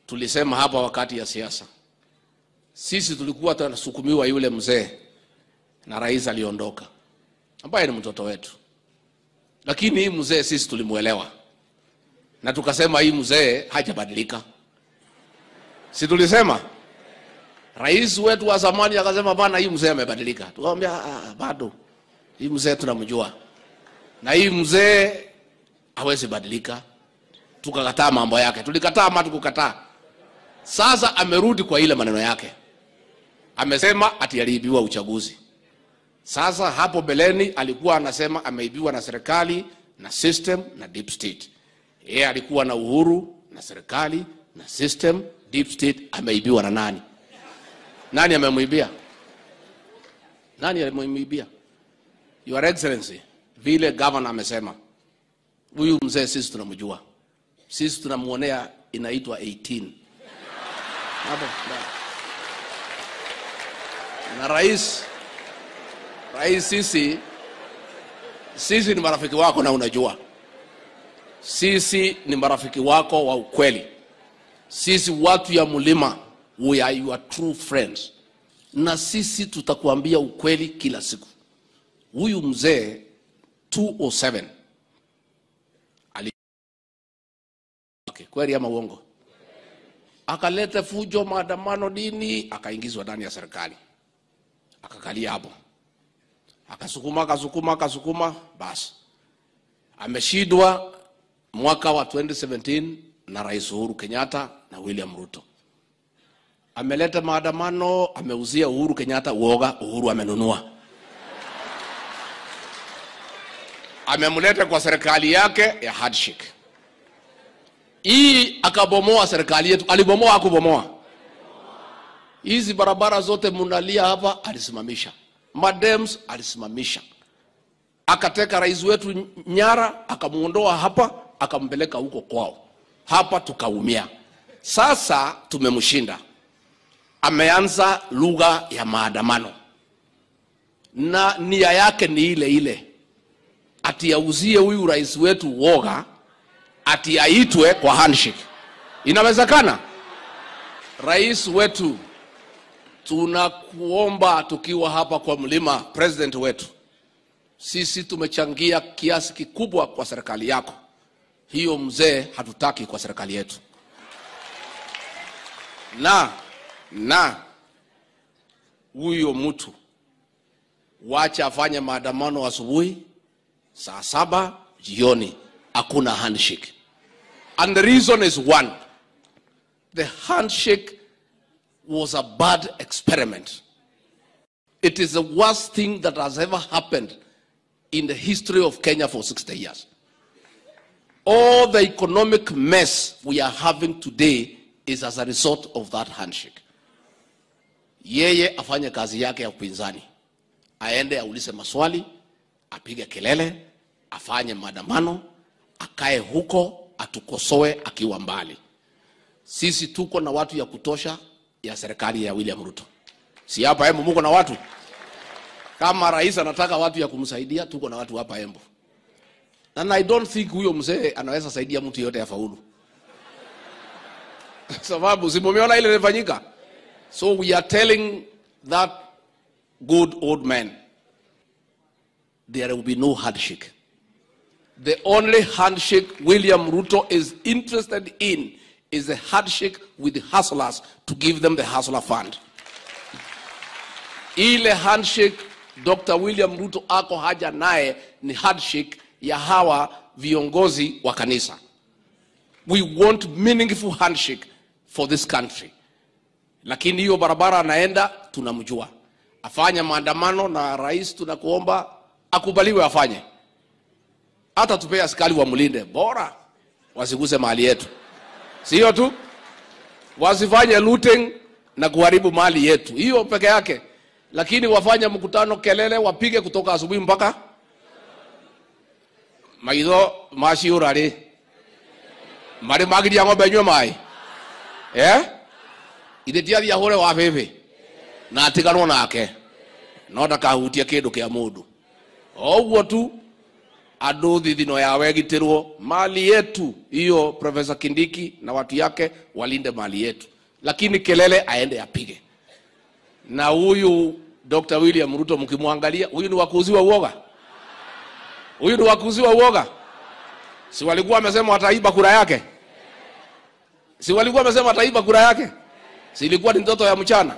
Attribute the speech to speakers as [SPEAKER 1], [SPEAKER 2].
[SPEAKER 1] Tulisema hapa wakati ya siasa, sisi tulikuwa tunasukumiwa yule mzee na rais aliondoka, ambaye ni mtoto wetu. Lakini hii mzee sisi tulimuelewa na tukasema hii mzee hajabadilika. Si tulisema? Rais wetu wa zamani akasema bana, hii mzee amebadilika. Tukamwambia bado. Hii mzee tunamjua. Na hii mzee hawezi badilika. Tukakataa mambo yake. Tulikataa ama tukukataa? Sasa amerudi kwa ile maneno yake. Amesema ati aliibiwa uchaguzi. Sasa hapo beleni alikuwa anasema ameibiwa na serikali na system na deep state. Yeye alikuwa na Uhuru na serikali na system, deep state. Ameibiwa na nani? Nani amemuibia? Nani amemuibia? Your Excellency, vile governor amesema, huyu mzee sisi tunamjua. Sisi tunamuonea inaitwa 18. Hapo. Na rais sisi ni marafiki wako na unajua. Sisi ni marafiki wako wa ukweli. Sisi watu ya mlima, we are your true friends. Na sisi tutakuambia ukweli kila siku. Huyu mzee 207 okay, kweli ama uongo? Akaleta fujo, maandamano, nini, akaingizwa ndani ya serikali. Akakalia hapo. Akasukuma, akasukuma, akasukuma, basi. Ameshindwa mwaka wa 2017 na Rais Uhuru Kenyatta na William Ruto. Ameleta maandamano, ameuzia Uhuru Kenyatta uoga, Uhuru amenunua. Amemleta kwa serikali yake ya handshake. Hii akabomoa serikali yetu. Alibomoa, hakubomoa? Hizi barabara zote mnalia hapa alisimamisha. Madems alisimamisha. Akateka rais wetu nyara, akamuondoa hapa, akampeleka huko kwao. Hapa tukaumia. Sasa tumemshinda. Ameanza lugha ya maandamano. Na nia yake ni ile ile. Ati auzie huyu rais wetu woga, ati aitwe kwa handshake. Inawezekana? Rais wetu, tunakuomba tukiwa hapa kwa mlima, president wetu, sisi tumechangia kiasi kikubwa kwa serikali yako. Hiyo mzee hatutaki kwa serikali yetu. Na huyo mtu wacha afanye maandamano asubuhi saa 7 jioni, hakuna handshake. And the reason is one. The handshake was a bad experiment. It is the worst thing that has ever happened in the history of Kenya for 60 years. All the economic mess we are having today is as a result of that handshake. Yeye afanye kazi yake ya upinzani. Aende aulize maswali, apige kelele, afanye maandamano, akae huko, atukosoe akiwa mbali. Sisi tuko na watu ya kutosha ya serikali ya William Ruto. Si hapa Embu muko na watu? Kama rais anataka watu ya kumsaidia, tuko na watu hapa Embu. And I don't think huyo mzee anaweza saidia mtu yote afaulu. Sababu si mumeona ile ilifanyika. So we are telling that good old man, there will be no handshake. The only handshake William Ruto is interested in is the handshake with the hustlers to give them the hustler fund. Ile handshake Dr. William Ruto ako haja naye ni handshake ya hawa viongozi wa kanisa. We want meaningful handshake for this country. Lakini hiyo barabara anaenda tunamjua. Afanya maandamano na rais tunakuomba akubaliwe afanye. Hata tupee askari wa mlinde, bora wasiguse mali yetu. Sio tu wasifanye looting na kuharibu mali yetu. Hiyo peke yake. Lakini wafanye mkutano kelele, wapige kutoka asubuhi mpaka maitho maciura ri mari magiria ng'ombe nyue mai ithe ti athie ahure wa bibi na atiganwo nake no ndakahutie kindu kia mundu o uguo tu. Andu thithino yawe gitirwo mali yetu hiyo. Profesa Kindiki na watu yake walinde mali yetu, lakini kelele aende apige. Na huyu Dr. William Ruto mkimwangalia, huyu ni wakuuziwa uoga, huyu ni wakuuziwa uoga. Si walikuwa wamesema wataiba kura yake? Si walikuwa wamesema wataiba kura yake? Si ilikuwa ni ndoto ya mchana?